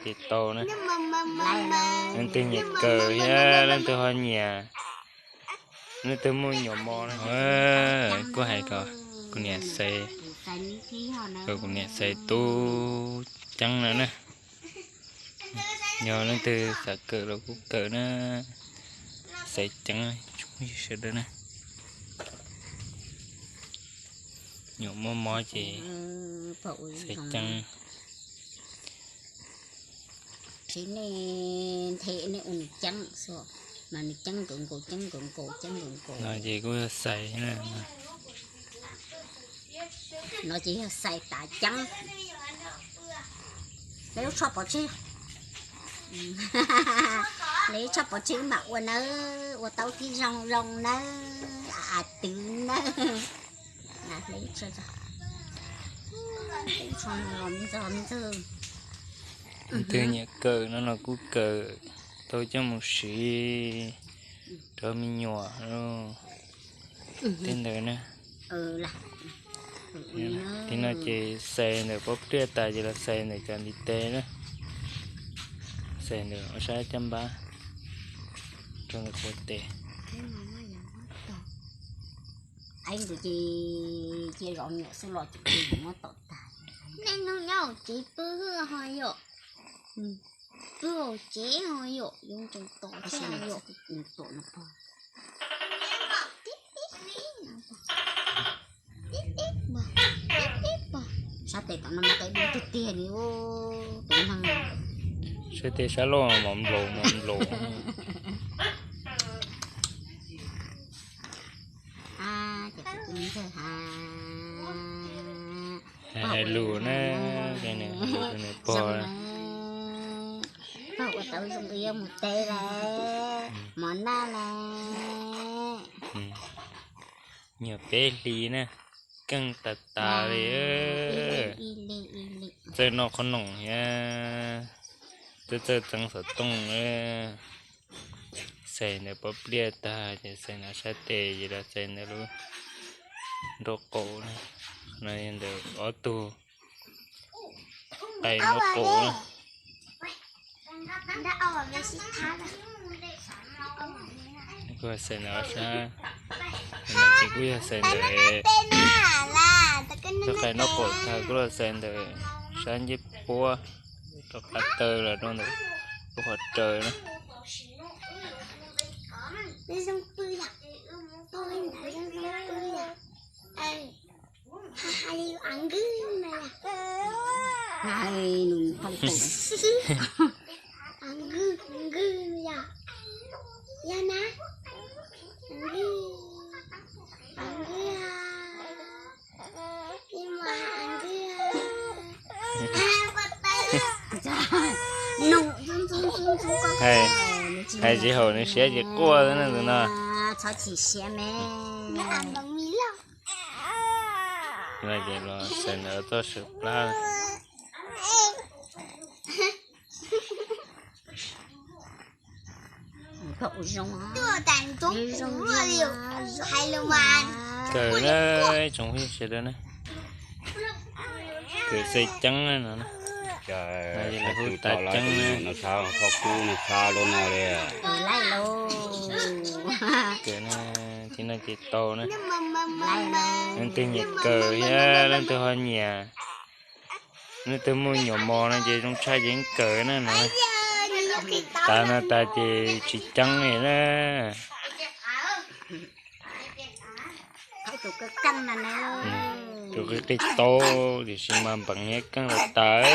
Ces tau na. Leej twg nyiam kawm thiab leej twg ho nyiam, leej twg muaj nyuam mos na. Kuj hais kom kuv niam xaiv, kom kuv niam xaiv tub ceeb no na. Yog leej twg xav kawm los kuj kawm na. Xaiv ceeb tsoom phooj ywg sawv daws na. Nyuam muaj mob ces xaiv ceeb. Tsis nej nthe nej ua nws ceeb xwb, mas nws ceeb nkaus nkaus, ceeb nkaus nkaus, ceeb nkaus nkaus. No ces kuj yog xaiv na. No ces yog xaiv tav ceeb. Lawv lub tsho pov tseg, lawv lub tsho pov tseg mam ua nawb, ua tau tib zoo zoo nawb, a twv nawb. Leej twg nyiam kawm no los kuj kawm, tau coj mus siv rau me nyuam tej ntawd na. Li no ces xais ntawm pob pliaj tas ces los xais ntawm cov ntiv tes na. Xais ntawm ob sab caj npab rau ntawm qhov tes. Ib ntsis ces cia zov nyuam xwb los ces muab tom tag. Nej nug nyob hauv tsev pw ho yom? Pw hauv tsev ho yom, yoov tseem tom thiab yom. Sab tes tom no mas qe dub tiag tiag li tus neeg. Sab tes sab laug mos nplaum mos nplaum. Hais lus na, nws pog. Pog ua tau zoo yuav mus teb lawm, mov noj lawm. Nyuam peb hlis na, keej tas tas li. Txawj noj qhob noom thiab, txawj txawj txeev xov tooj. Xais ntawm pob pliaj tag ces xais ntawm sab tes ces los xais ntawm lub nraub qaum na. Qhov no yog ntawm ob tug qe nraub qaum na. Kuj yog xais ntawm ob sab, ces kuj yog xais ntawm, rau qe nraub qaum tag kuj los xais ntawm sab ncej puab, rau qab taw los rau ntawm lub qhov raws na. Hais tsis haum nws siab ces quaj xwb na tus no. Txhob chim siab me. Los xais ntawm txoj saw plab. Kawm na, tsoom phooj ywg sawv daws na. Kawm xais ceeb no na. Lawv hu tav ceeb na. Kawm na, tib no ces tau na. Leej twg nyiam kawm thiab leej twg ho nyiam, leej twg muaj nyuam mos no ces zoo tshaj ces kawm na no. Tav no tas ces tsis ceeb li na. Tus qig qig tau, tiam sis mas npeev thiab keej los tas.